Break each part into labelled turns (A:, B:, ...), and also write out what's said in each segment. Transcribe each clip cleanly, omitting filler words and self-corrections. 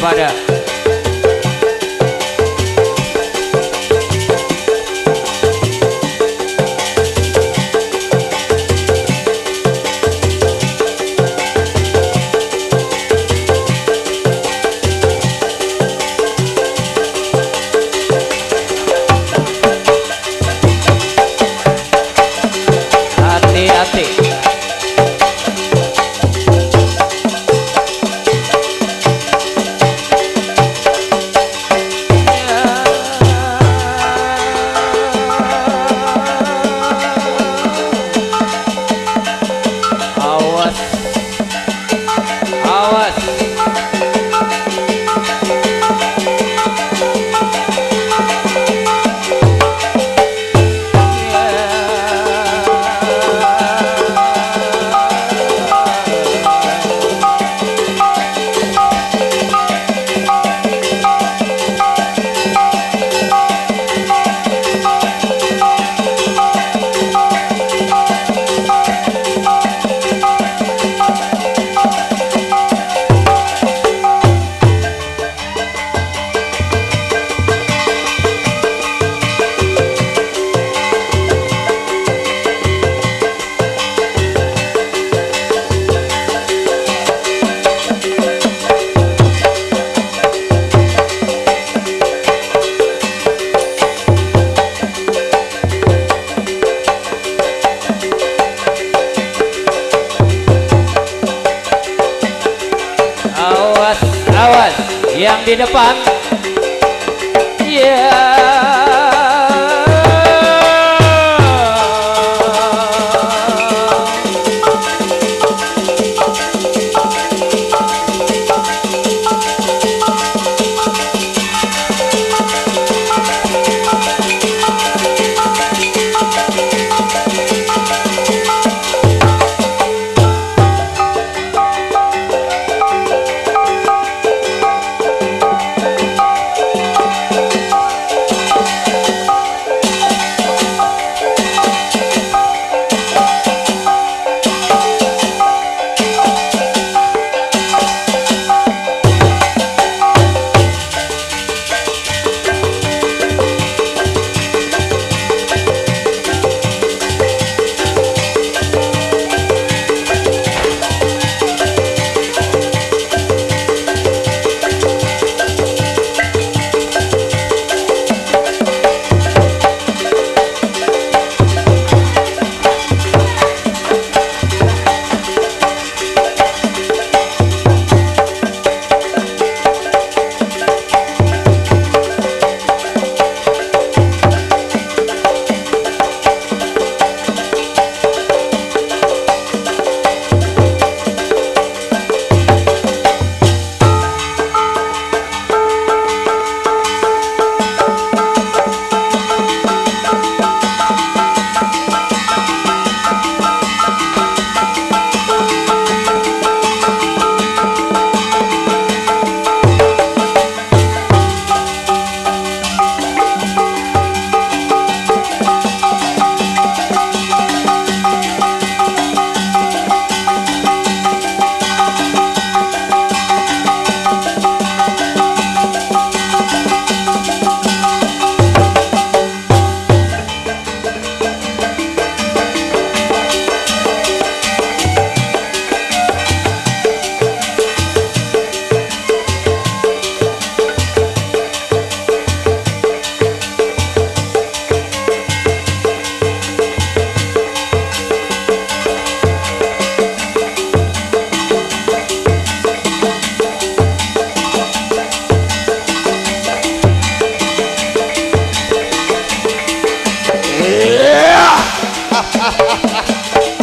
A: waspada. Hati-hati. Awas, awas. Awas, awas, yang di depan. Ya.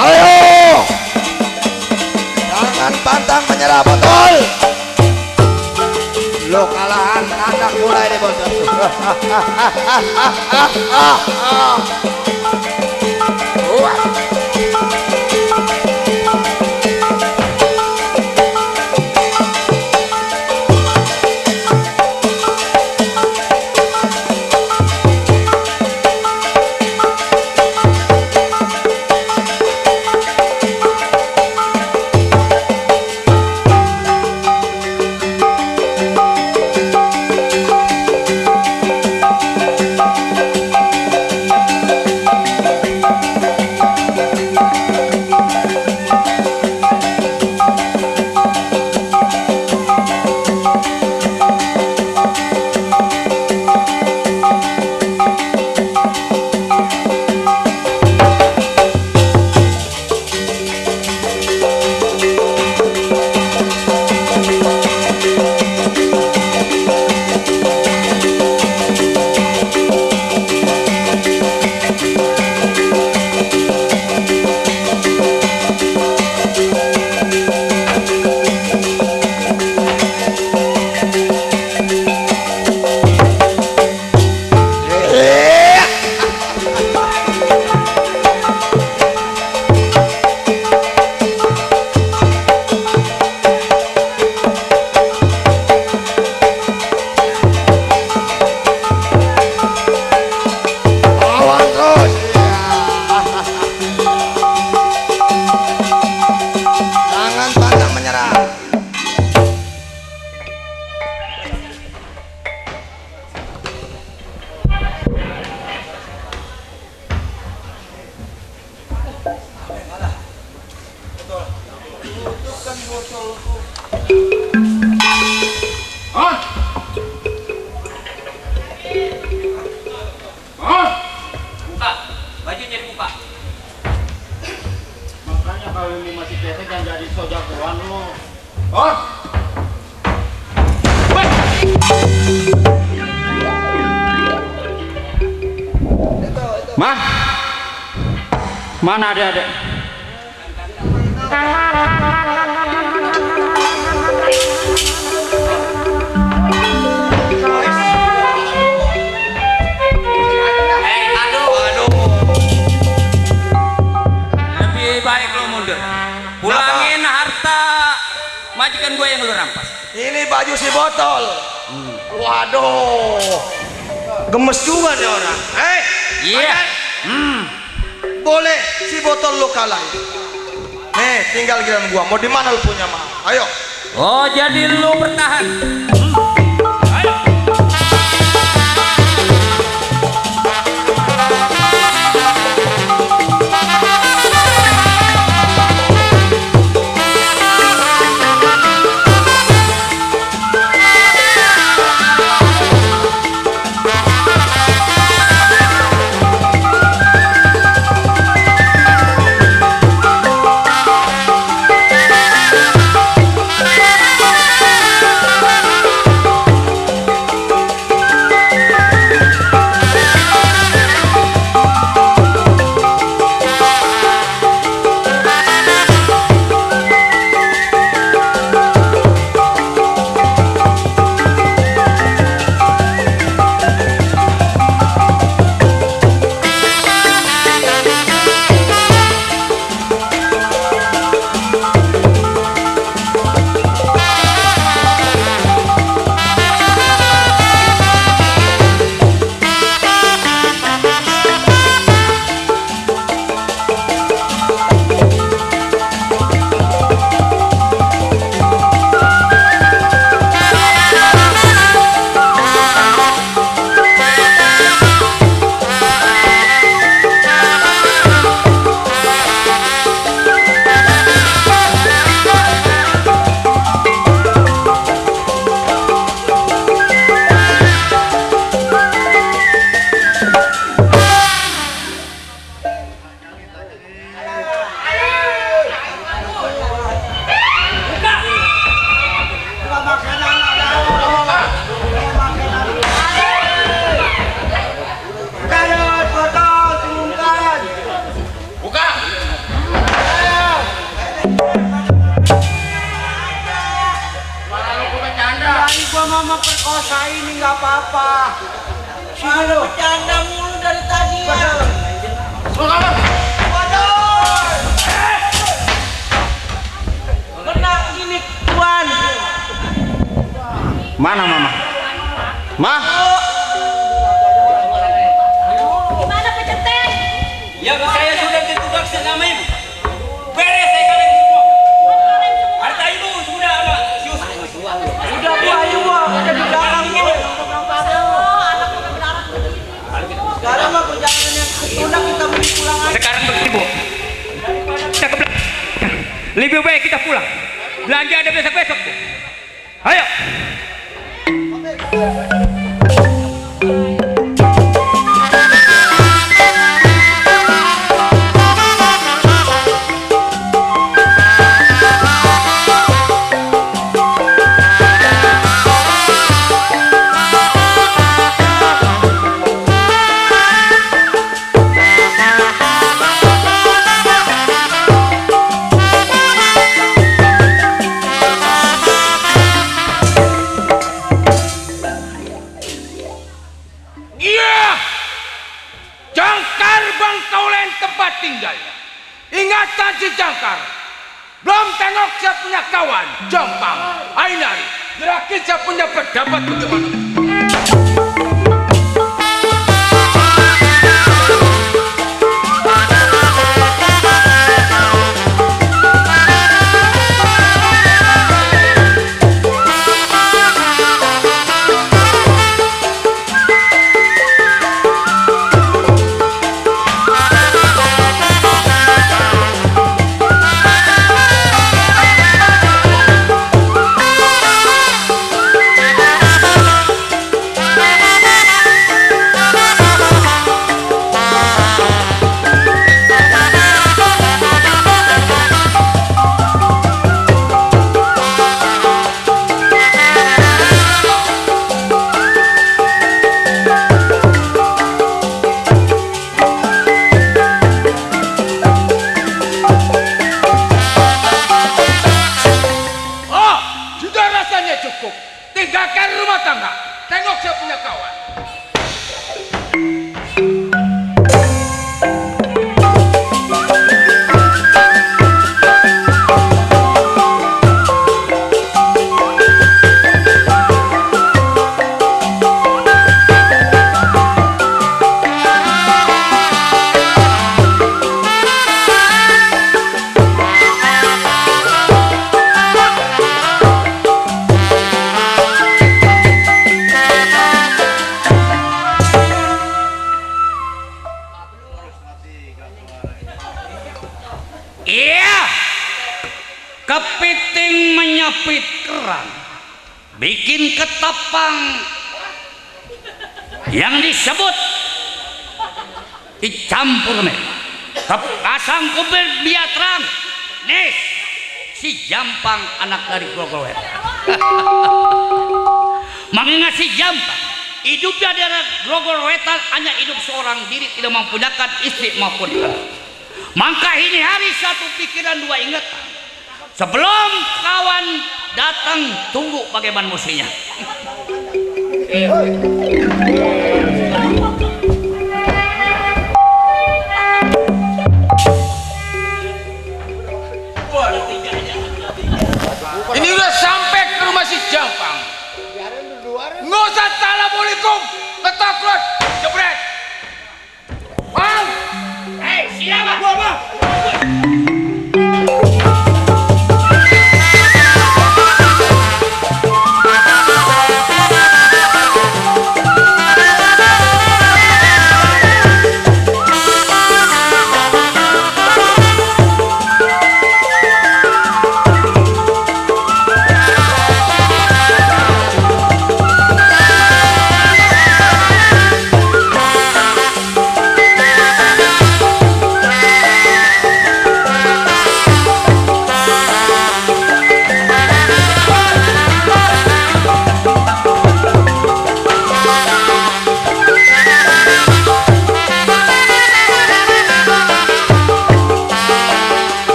B: Ayo, jangan pantang menyerah botol. Lo kalahan anak mulai deh botol. Manyara.
C: Buka, bajunya dibuka.
D: Makanya kalau ini masih ketek yang jadi sojagoan lu. Mah, mana adik-adik?
C: Lebih baik lo mundur. Pulangin harta majikan gue yang lu rampas.
B: Ini baju si botol. Waduh. Gemes juga nih orang.
C: Iya.
B: Boleh si botol lu kalah. Nih, tinggal giliran gua. Mau di mana lu punya mah? Ayo.
C: Oh, jadi lu bertahan. Ayo.
D: Memperkosa ini nggak apa-apa. Sini bercanda mulu dari tadi ya. Waduh. Kena gini tuan. Mana mama? Mah?
E: Gimana penceten?
C: Ya, saya sudah ditugas sama ibu. Beres saya kalian semua. Harta ibu sudah ada.
D: Udah Bu, ayo Bu, ada di belakang Bu. Sekarang mah perjalanan yang ketunda kita mau pulang aja.
C: Sekarang begitu, kita ke belakang. Lebih baik kita pulang. Belanja ada besok-besok, Bu. Ayo. Tempat tinggalnya. Ingatan si Jangkar. Belum tengok saya punya kawan, Jompang, Ainari. Terakhir saya punya pendapat bagaimana? cukup. Tinggalkan rumah tangga. Tengok saya punya kawan.
F: Iya, kepiting menyapit kerang, bikin ketapang yang disebut dicampur men. Pasang kubir biar terang. Nih, si Jampang anak dari Grogol. Mengingat si Jampang hidupnya dari Grogol Wetan hanya hidup seorang diri, tidak mempunyai istri maupun anak. Maka ini hari satu pikiran dua ingatan. Sebelum kawan datang, tunggu bagaimana musuhnya.
C: Ini udah sampai ke rumah si Jampang. Nggak usah assalamualaikum. Ketok terus, jebret. Bang!
F: Siapa?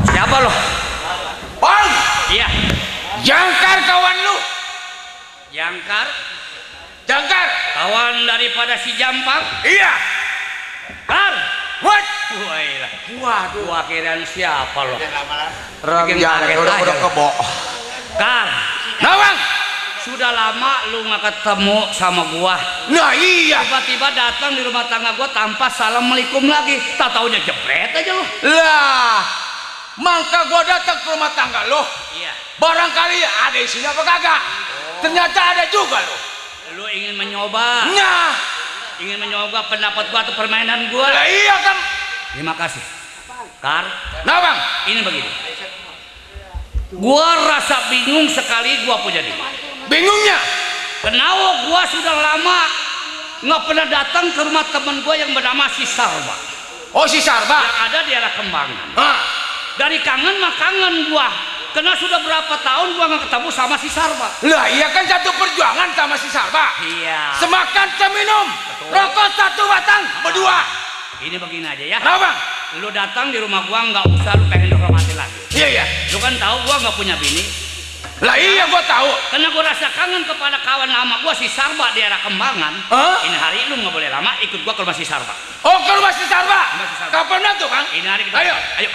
F: Siapa lo?
C: Bang!
F: Iya,
C: Jangkar kawan lu.
F: Jangkar,
C: Jangkar.
F: kawan daripada si Jampang.
C: Iya.
F: Kar,
C: What?
F: wailah,
C: Waduh.
F: gua kirain siapa lo?
B: Bikin
F: kaget
B: udah
F: aja.
B: kebo.
F: Kar,
C: Nah bang.
F: sudah lama lu nggak ketemu sama gua.
C: Nah iya.
F: Tiba-tiba datang di rumah tangga gua tanpa assalamualaikum lagi. Tak taunya jebret aja lu.
C: Lah. Mangka gua datang ke rumah tangga lo.
F: Iya.
C: Barangkali ada isinya apa kagak? Ternyata ada juga lo.
F: Lu ingin mencoba?
C: Nah.
F: Ingin mencoba pendapat gua atau permainan gua?
C: Lah iya kan.
F: Terima kasih. Kar,
C: Nah bang.
F: ini begini. Gua rasa bingung sekali gua punya diri.
C: Bingungnya.
F: Kenapa gua sudah lama nggak pernah datang ke rumah teman gua yang bernama si Sarba
C: Oh si Sarba.
F: yang ada di arah Kembangan.
C: Hah.
F: Dari kangen mah kangen gua. Karena sudah berapa tahun gua nggak ketemu sama si Sarba.
C: Lah iya kan satu perjuangan sama si Sarba.
F: Iya.
C: Semakan seminum. Rokok satu batang berdua.
F: Ini begini aja ya.
C: Nah bang.
F: Lu datang di rumah gua nggak usah lu pengen dihormati lagi.
C: Iya iya.
F: Lu kan tahu gua nggak punya bini.
C: Lah iya gua tahu.
F: Karena gua rasa kangen kepada kawan lama gua si Sarba di arah Kembangan.
C: Hah?
F: Ini hari lu nggak boleh lama ikut gua ke rumah si Sarba.
C: Oh ke rumah si Sarba.
F: Rumah si Sarba.
C: Kapan nanti bang?
F: Ini hari kita.
C: Ayo.
F: Ayo.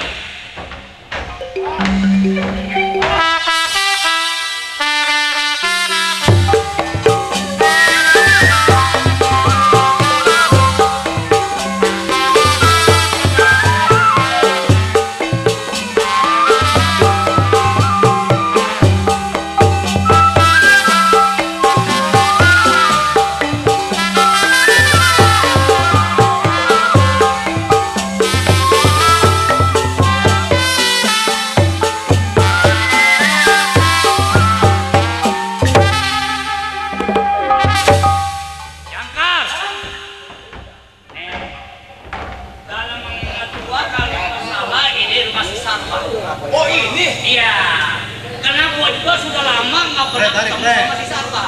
F: gua juga sudah lama nggak pernah ketemu sama si Sarba.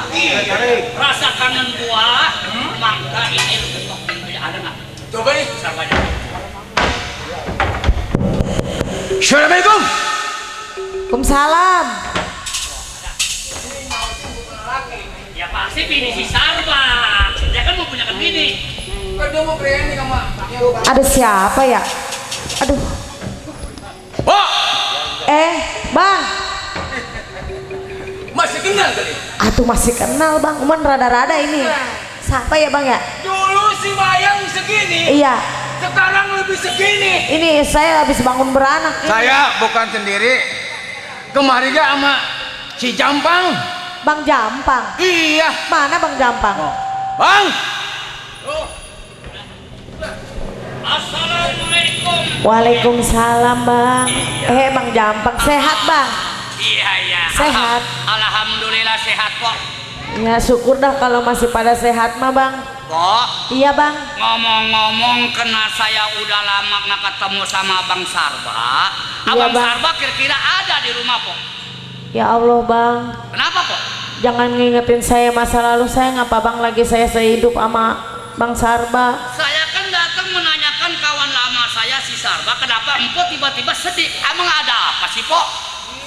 F: Rasa kangen gua, maka ini lu ketok pintu ada nggak?
C: Coba nih.
F: Sarbanya.
C: Assalamualaikum.
D: Waalaikumsalam.
F: Ya pasti bini si Sarba. Dia kan mau punya bini.
C: Kan dia mau berani sama.
D: Ada siapa ya? Aduh.
C: Oh,
D: Bang.
C: masih kenal kali.
D: Atuh masih kenal bang, cuman rada-rada ini. Siapa ya bang ya?
C: Dulu si Mayang segini,
D: Iya.
C: sekarang lebih segini.
D: Ini saya habis bangun beranak.
C: Saya bukan sendiri. Kemarin gak sama si Jampang.
D: Bang Jampang.
C: Iya,
D: Mana Bang Jampang?
C: Bang.
F: Assalamualaikum.
D: Waalaikumsalam bang. Bang Jampang sehat bang?
F: Iya.
D: Sehat.
F: Alhamdulillah sehat kok.
D: Ya syukur dah kalau masih pada sehat mah bang.
F: Kok
D: Iya bang.
F: ngomong-ngomong kena saya udah lama nggak ketemu sama Bang Sarba.
D: Iya,
F: Abang
D: Bang.
F: Sarba kira-kira ada di rumah kok.
D: Ya Allah bang.
F: Kenapa kok?
D: Jangan ngingetin saya masa lalu saya, ngapa bang lagi saya sehidup sama Bang Sarba.
F: Saya kan datang menanyakan kawan lama saya si Sarba, kenapa empok tiba-tiba sedih? Emang ada apa sih pok?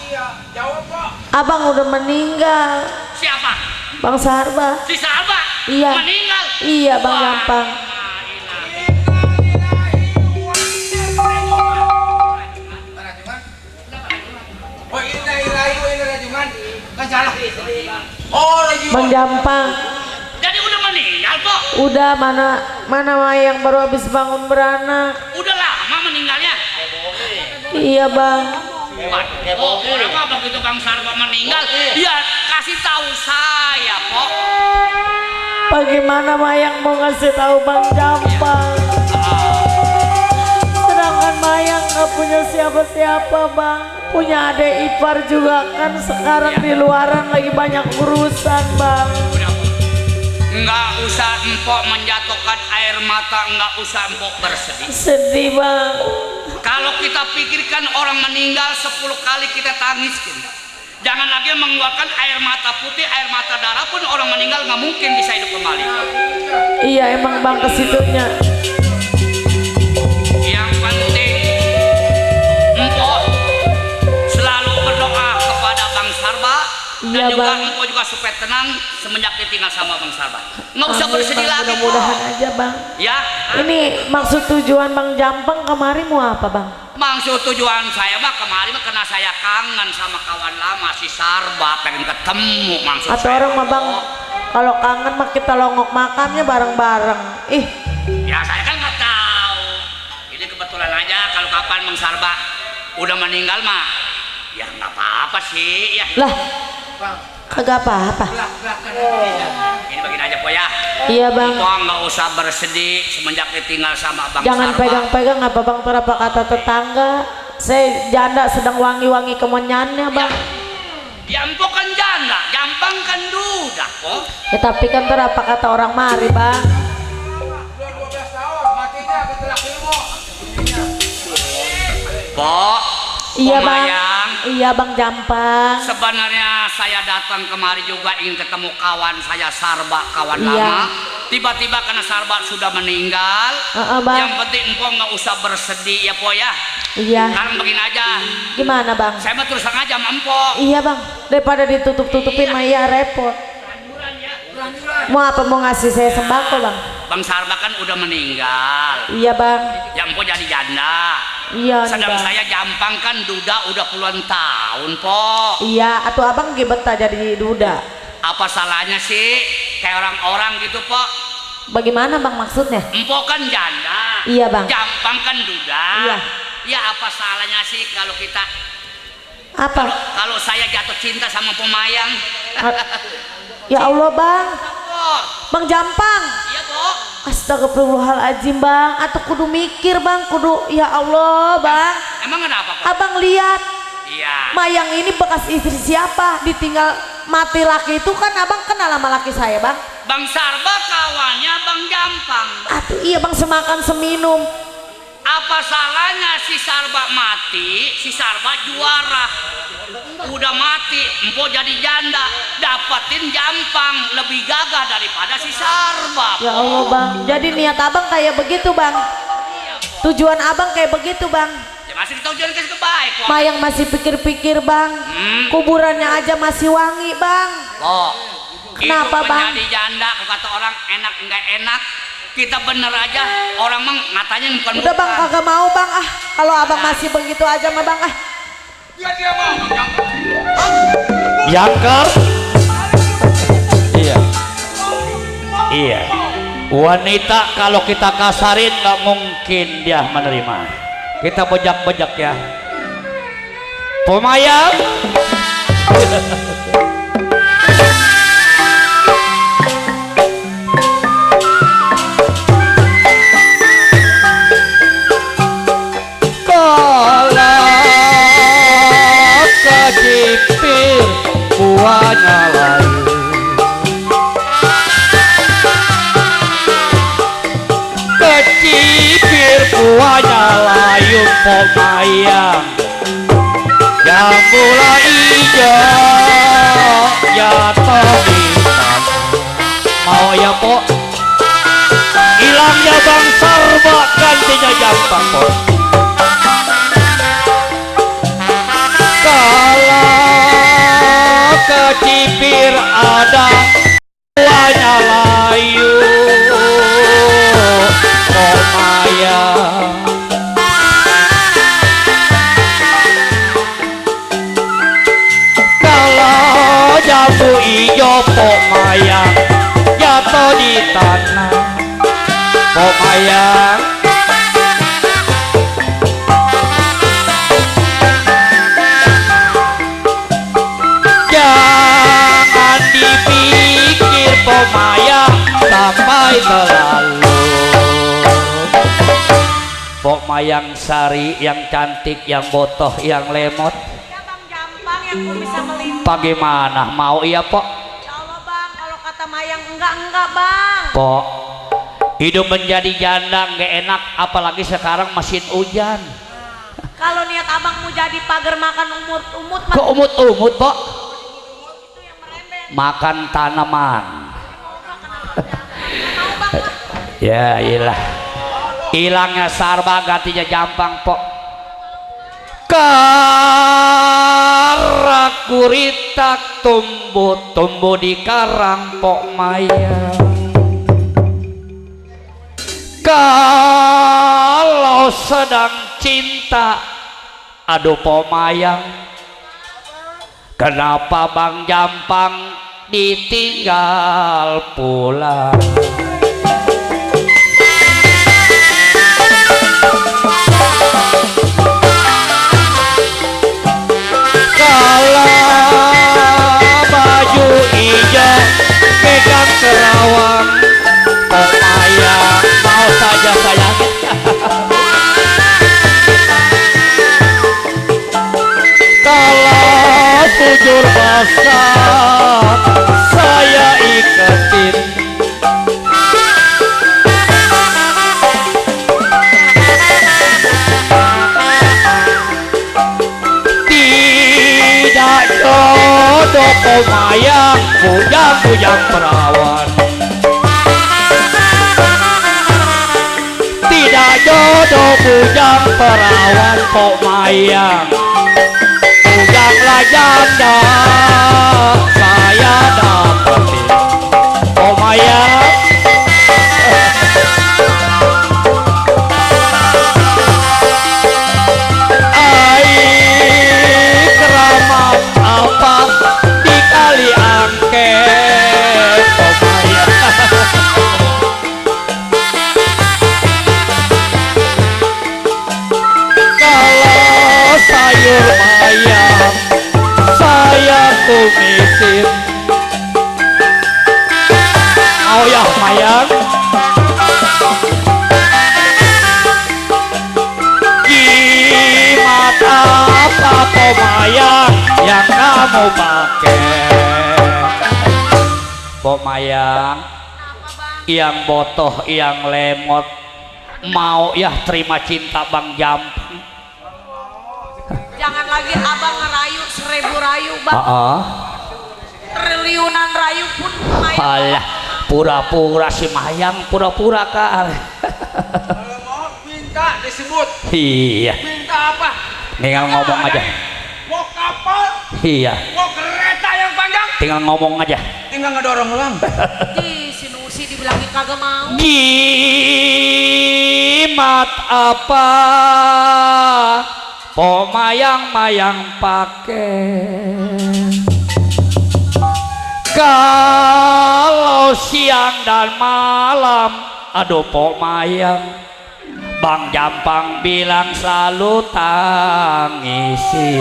C: Iya, jawab Pak.
D: Abang udah meninggal.
F: Siapa?
D: Bang Sarba.
F: Si Sarba?
D: Iya.
F: Meninggal?
D: Iya Bang
F: Wah,
D: Jampang.
C: Oh, ini Rajuman. Kan salah. Oh, Rajuman.
D: Bang Jampang.
F: Jadi udah meninggal kok?
D: Udah mana yang baru habis bangun beranak.
F: Udah lama meninggalnya?
D: Iya bang.
F: Oh, kenapa begitu Bang Sarba meninggal? Ya kasih tahu saya kok.
D: Bagaimana Mayang mau ngasih tahu Bang Jampang? Sedangkan Mayang nggak punya siapa-siapa bang. Punya adik ipar juga kan sekarang di luaran lagi banyak urusan bang.
F: Nggak usah empok menjatuhkan air mata, nggak usah empok bersedih.
D: Sedih bang.
F: Kalau kita pikirkan orang meninggal 10 kali kita tangiskan. Jangan lagi mengeluarkan air mata putih, air mata darah pun orang meninggal nggak mungkin bisa hidup kembali.
D: Iya emang bang kesitunya.
F: Yang penting empok selalu berdoa kepada Bang Sarba.
D: Iya,
F: Dan juga
D: Bang.
F: empok juga supaya tenang semenjak ditinggal sama Bang Sarba. Nggak usah
D: Amin,
F: bersedih
D: Bang.
F: lagi
D: Mudah-mudahan
F: kok.
D: aja bang.
F: Ya,
D: Ini maksud tujuan Bang Jampang kemarin mau apa bang?
F: maksud tujuan saya mah kemarin mah karena saya kangen sama kawan lama si Sarba, pengen ketemu maksud
D: Atau
F: saya.
D: orang mah bang kalau kangen mah kita longok makamnya bareng-bareng. Ih
F: Ya saya kan nggak tahu. Ini kebetulan aja kalau kapan Bang Sarba udah meninggal mah, ya nggak apa-apa sih. Ya.
D: lah kagak apa-apa.
F: Ini bagian aja po ya.
D: Iya bang.
F: Kok nggak usah bersedih semenjak ditinggal sama Bang
D: Jangan
F: Sarba.
D: pegang-pegang apa bang, ter apa kata tetangga. Saya janda sedang wangi-wangi kemenyannya bang.
F: Ya empok kan janda, gampang kan duda kok.
D: Ya tapi kan ter apa kata orang mari bang.
C: 12 tahun, matinya ketelak ilmu.
F: Pok,
D: Iya bang.
F: Mayang,
D: Iya bang Jampang.
F: sebenarnya saya datang kemari juga ingin ketemu kawan saya Sarba, kawan
D: Iya.
F: lama. Tiba-tiba karena Sarba sudah meninggal.
D: Bang.
F: Yang penting empok nggak usah bersedih ya po ya.
D: Iya.
F: Sekarang begini aja,
D: Gimana bang?
F: saya mah terus terang aja sama empok.
D: Iya bang. Daripada ditutup-tutupin mah iya repot. Mau apa, mau ngasih saya sembako bang?
F: Bang Sarba kan udah meninggal.
D: Iya bang.
F: Ya empok jadi janda.
D: Iya nih
F: Sedang
D: bang.
F: saya Jampang kan duda udah puluhan tahun po.
D: Iya, atau abang gibet jadi duda.
F: Apa salahnya sih kayak orang-orang gitu po?
D: Bagaimana bang maksudnya?
F: Empok kan janda.
D: Iya, Bang.
F: Jampang kan duda.
D: Iya.
F: Ya apa salahnya sih kalau kita
D: Apa?
F: kalau saya jatuh cinta sama pemayang?
D: Ya Allah bang.
F: Oh,
D: Bang Jampang.
F: iya po.
D: Astagfirullahaladzim bang. Atau kudu mikir bang. Kudu ya Allah bang.
F: Emang kenapa po?
D: Abang lihat.
F: Iya.
D: Mayang ini bekas istri siapa? Ditinggal mati laki itu kan abang kenal sama laki saya bang.
F: Bang Sarba kawannya Bang Jampang.
D: Aduh iya bang, semakan seminum.
F: Apa salahnya si Sarba mati, si Sarba juara? udah mati, empok jadi janda, dapatin Jampang lebih gagah daripada si Sarba.
D: Ya Allah bang, jadi niat abang kayak begitu bang. Tujuan abang kayak begitu bang.
F: Ya masih tujuan ke kebaik kok.
D: Mayang masih pikir-pikir bang. Kuburannya aja masih wangi bang.
F: Oh,
D: Kenapa,
F: hidup
D: Bang?
F: menjadi janda, kalau kata orang enak enggak enak, kita bener aja, orang mah ngatanya bukan
D: Udah bang kagak mau bang ah. Kalau abang masih begitu aja mah bang ah.
C: Dia mau Jampang.
A: Yangker. Iya. Iya. Wanita kalau kita kasarin nggak mungkin dia menerima. Kita bejak-bejak ya. Pemayang. Kalau kejipir buahnya layu. Kecipir buahnya layu pemayang. Jambula ijo jatuh hitam. Mau ya po? Hilangnya bang Sarba gantinya Jampang po. Kalau kecipir ada buahnya layu pemayang. Kalau jambu ijo pemayang jatuh di tanah pemayang. Jangan dipikir pemayang sampai terlalu. Pemayang sari yang cantik, yang botoh, yang lemot.
E: Ya bang Jampang yang bisa melimpah.
A: Bagaimana? Mau iya pok?
E: Ya Allah bang, kalau kata Mayang enggak bang.
A: Pok, hidup menjadi janda nggak enak, apalagi sekarang mesin hujan.
E: Kalau niat abang mau jadi pagar makan umut-umut mah
A: Kok umut-umut pok?
E: itu yang merembet.
A: Makan tanaman.
E: Mau bang mah.
A: Ya iyalah. Hilangnya Sarba gantinya Jampang pok. Karakuritak tumbuh di karang pok Maya. Kalau sedang cinta, aduh pemayang, kenapa bang Jampang ditinggal pulang? Kalau baju hijau pegang kerawang pemayang mau saja sayang. Kalau bujur basah saya iketin. Tidak jodoh pemayang bujang-bujang perawan. Tidak jodoh bujang perawan pemayang. Bujanglah janda saya dapetin pemayang. Keramat apa di kali angket pemayang. Kalau sayur bayam saya kumisin. Mau ya mayang? Jimat apa pemayang yang kamu pakai? Pemayang yang botoh, yang lemot, mau ya terima cinta bang Jampang.
E: Jangan lagi abang ngerayu 1000 rayu bang. Triliunan rayu pun lumayan.
A: Alah, pura-pura si Mayang, pura-pura Kang.
C: Kalau mau minta disebut.
A: Iya,
C: Minta apa?
A: tinggal ngomong aja.
C: Mau kapal,
A: Iya,
C: mau kereta yang panjang,
A: tinggal ngomong aja.
C: tinggal ngedorong ulang.
E: Di si Nusi dibilangin kagak mau.
A: Jimat apa po mayang-mayang pakai kalau siang dan malam, aduh po mayang, Bang Jampang bilang selalu tangisi.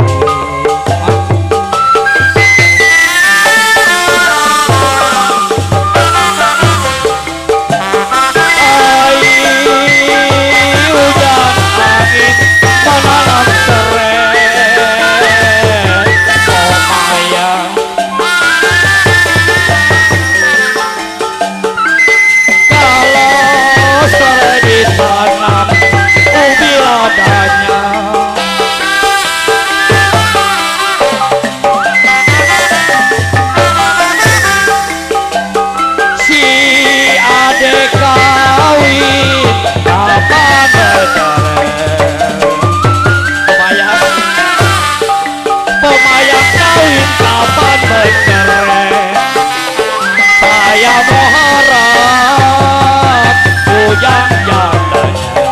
A: Saya mau harap bujang jandanya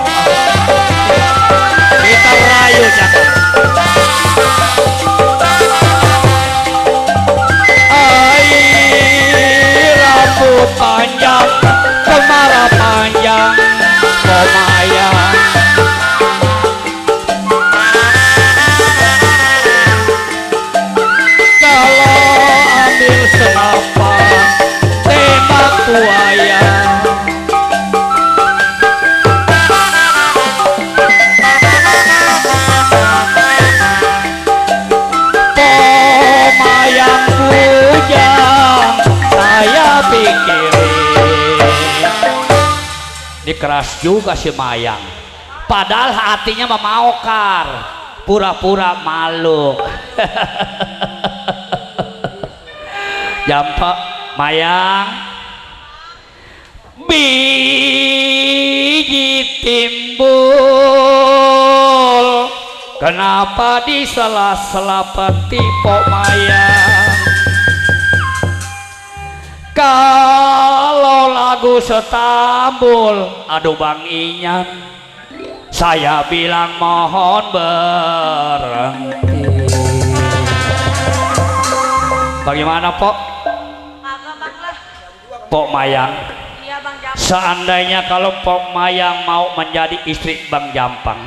A: kita rayu jangan. Rambut panjang, kemara panjang, Mayang. Senapan tembak buaya, Mayang bujang saya pikirin. Dikeras juga si Mayang, padahal hatinya memaukar, pura-pura malu. Jampak Mayang biji timbul, kenapa di sela-sela peti Pok Mayang? Kalau lagu setambul, aduh Bang Inyan, saya bilang mohon berhenti. Bagaimana Pok? Pok Mayang,
E: Iya Bang Jampang.
A: seandainya kalau Pok Mayang mau menjadi istri Bang Jampang,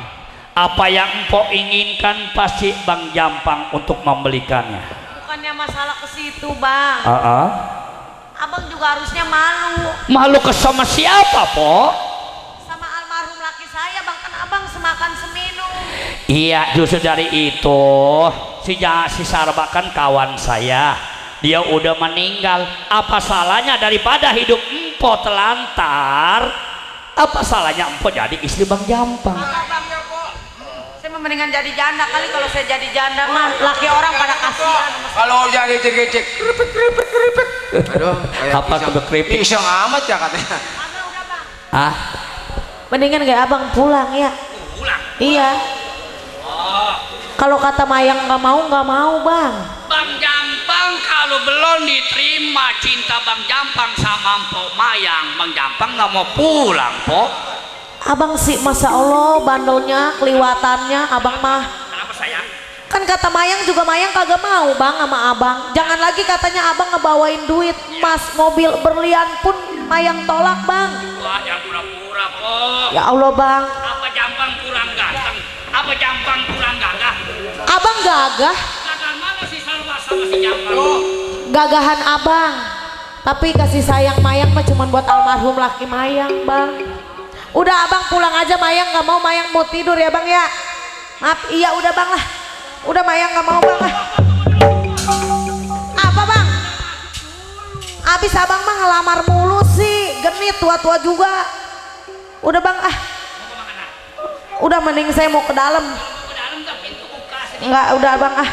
A: apa yang Pok inginkan pasti Bang Jampang untuk membelikannya.
E: Bukannya masalah ke situ Bang. Abang juga harusnya malu
A: Malu ke sama siapa Pok?
E: sama almarhum laki saya Bang, kan abang semakan seminum.
A: Iya, justru dari itu si Sarba kan kawan saya. Dia udah meninggal, apa salahnya daripada hidup empo telantar, apa salahnya empo jadi istri Bang Jampang?
E: Saya mendingan jadi janda kali, kalau saya jadi janda mah laki orang pada kasihan.
C: Kalau jadi cek keripik. Aduh,
A: Apa kebekripik?
C: Iseng amat ya katanya.
A: Ah,
D: Mendingan gak abang pulang ya?
F: Pulang.
D: Iya. Kalau kata Mayang nggak mau bang.
F: Bang Jampang kalau belum diterima cinta Bang Jampang sama Mpok Mayang, Bang Jampang nggak mau pulang, Pok.
D: Abang sih masya Allah bandelnya, keliwatannya abang mah.
F: Kenapa sayang?
D: Kan kata Mayang juga Mayang kagak mau bang sama abang. Jangan lagi katanya abang ngebawain duit emas, mobil berlian pun Mayang tolak bang.
F: Wah, yang pura-pura, Pok.
D: Ya Allah bang.
F: Apa Jampang kurang ganteng? Apa Jampang kurang gagah?
D: Abang gagah,
F: Gagah mana si Salwa sama si Jampang?
D: gagahan abang. Tapi kasih sayang Mayang mah cuma buat almarhum laki Mayang bang. Udah abang pulang aja, Mayang nggak mau, Mayang mau tidur ya bang ya. Maaf, iya udah bang lah. Udah Mayang nggak mau bang lah. Apa bang? Abis abang mah ngelamar mulu sih, genit tua-tua juga. Udah bang ah. Udah mending saya mau ke dalam.
F: Ke dalam tak pintu buka sedikit.
D: Enggak, udah bang ah.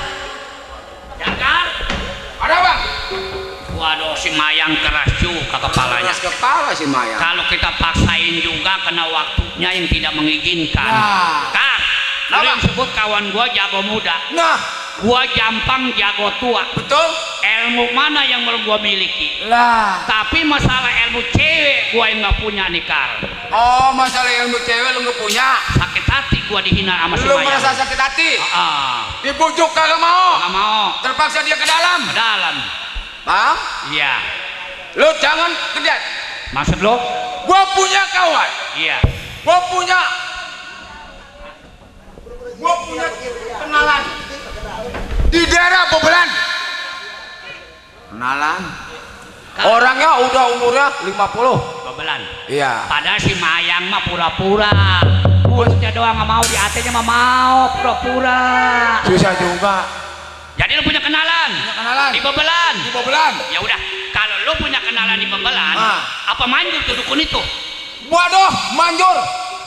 F: Waduh, si Mayang keras juga kepalanya.
C: Keras kepala si Mayang.
F: Kalau kita paksain juga kena waktunya yang tidak mengizinkan.
C: Nah.
F: Kak, lu yang sebut kawan gua jago muda.
C: Nah,
F: Gua jampang jago tua.
C: betul.
F: Ilmu mana yang belum gua miliki?
C: Lah.
F: Tapi masalah ilmu cewek gua yang nggak punya nih, Kar.
C: Oh, masalah ilmu cewek lu nggak punya.
F: Sakit hati gua dihina sama si
C: Lu
F: Mayang.
C: merasa sakit hati.
F: Ah,
C: Dibujuk kagak mau.
F: nggak mau.
C: Terpaksa dia ke dalam.
F: Ke dalam.
C: Bang,
F: Iya.
C: lu jangan kedet.
F: Maksud lo?
C: Gua punya kawan.
F: Iya.
C: Gua punya kenalan di daerah Bobelan. Kenalan. Orangnya udah umurnya 50.
F: Bebelan.
C: Iya.
F: Padahal si Mayang mah pura-pura. Mulutnya doang nggak mau, di hatinya mah mau pura-pura.
C: Susah juga.
F: Jadi lu punya kenalan?
C: Punya kenalan
F: Di Bebelan.
C: di Bobelan.
F: Ya udah, kalau lu punya kenalan di Bebelan,
C: Ah.
F: apa manjur tuh dukun itu?
C: Waduh, manjur.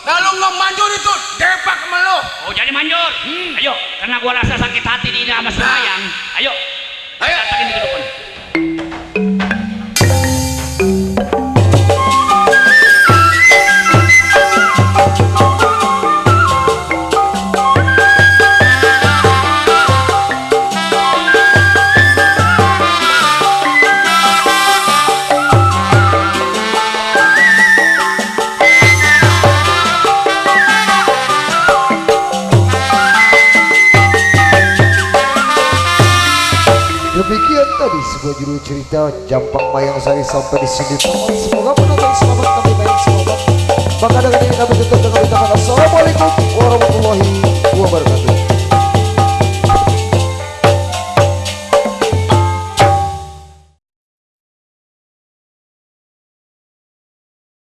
C: Lalu nggak manjur itu depak sama lu.
F: Oh, jadi manjur. Ayo, karena gua rasa sakit hati di sama si Mayang. Ayo.
C: Ayo.
F: Datangin ke dukun.
G: Demikian tadi sebuah judul cerita Jampang Mayang Sari sampai di sini teman. Semoga penonton selamat kami baik selamat. Maka dengan ini kami tutup dengan ucapan assalamualaikum warahmatullahi wabarakatuh.